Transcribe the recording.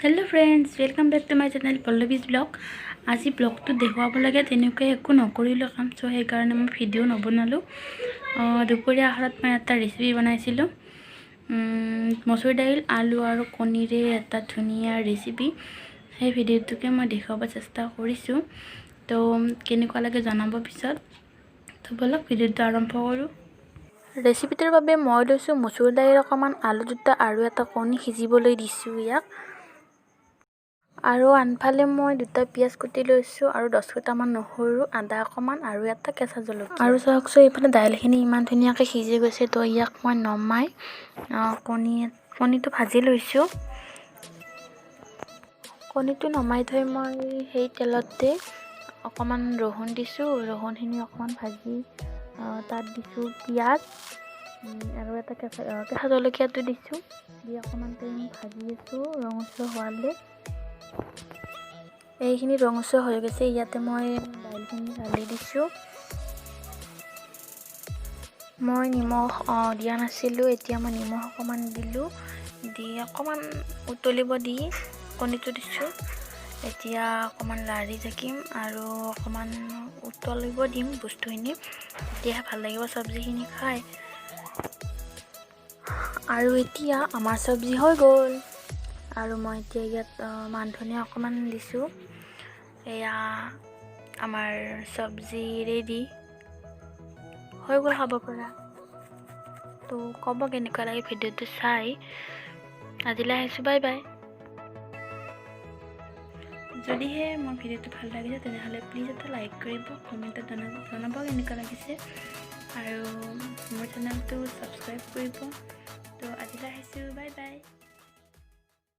Hello friends, welcome back to my channel Pallavi's blog. আজি ব্লগটো দেখুৱাব লাগে তেনেকৈ একো নকৰিলোঁ কাম, চ' সেইকাৰণে মই ভিডিঅ' নবনালোঁ। দুপৰীয়া আহাৰত মই এটা ৰেচিপি বনাইছিলোঁ, মচুৰ দাইল, আলু আৰু কণীৰে এটা ধুনীয়া ৰেচিপি। সেই ভিডিঅ'টোকে মই দেখুৱাব চেষ্টা কৰিছোঁ, তো কেনেকুৱা লাগে জনাব পিছত। তো ব'লক ভিডিঅ'টো আৰম্ভ কৰোঁ। ৰেচিপিটোৰ বাবে মই লৈছোঁ মচুৰ দাইল অকণমান, আলু দুটা আৰু এটা কণী সিজিবলৈ দিছোঁ ইয়াক। আৰু আনফালে মই দুটা পিঁয়াজ কুটি লৈছোঁ আৰু 10 কেইটামান নহৰু, আদা অকণমান আৰু এটা কেঁচা জলকীয়া। আৰু চাওকচোন, এইফালে দাইলখিনি ইমান ধুনীয়াকৈ সিজি গৈছে। তো ইয়াক মই নমাই কণীটো ভাজি লৈছোঁ। কণীটো নমাই থৈ মই সেই তেলতে অকণমান ৰহুন দিছোঁ। ৰহুনখিনি অকণমান ভাজি তাত দিছোঁ পিঁয়াজ আৰু এটা কেঁচা কেঁচা জলকীয়াটো দিছোঁ। দি অকণমান টাইম ভাজি আছোঁ ৰঙচুৱা হোৱালৈ। এইখিনি ৰঙচুৱা হৈ গৈছে। ইয়াতে মই দাইলখিনি ঢালি দিছোঁ। মই নিমখ দিয়া নাছিলোঁ, এতিয়া মই নিমখ অকণমান দিলোঁ। দি অকণমান উতলিব দি কণীটো দিছোঁ। এতিয়া অকণমান লাৰি থাকিম আৰু অকণমান উতলিব দিম বস্তুখিনি, তেতিয়াহে ভাল লাগিব চব্জিখিনি খাই। আৰু এতিয়া আমাৰ চব্জি হৈ গ'ল আৰু মই এতিয়া ইয়াত মান ধনিয়া অকণমান দিছোঁ। এয়া আমাৰ চব্জি ৰেডি হৈ গ'ল খাব পৰা। তো ক'ব কেনেকুৱা লাগে ভিডিঅ'টো চাই। আজিলৈ আহিছোঁ, বাই বাই। যদিহে মোৰ ভিডিঅ'টো ভাল লাগিছে, তেনেহ'লে প্লিজ এটা লাইক কৰিব, কমেণ্টত জনাব কেনেকুৱা লাগিছে আৰু মোৰ চেনেলটো ছাবস্ক্ৰাইব কৰিব। তো আজিলৈ আহিছোঁ, বাই বাই।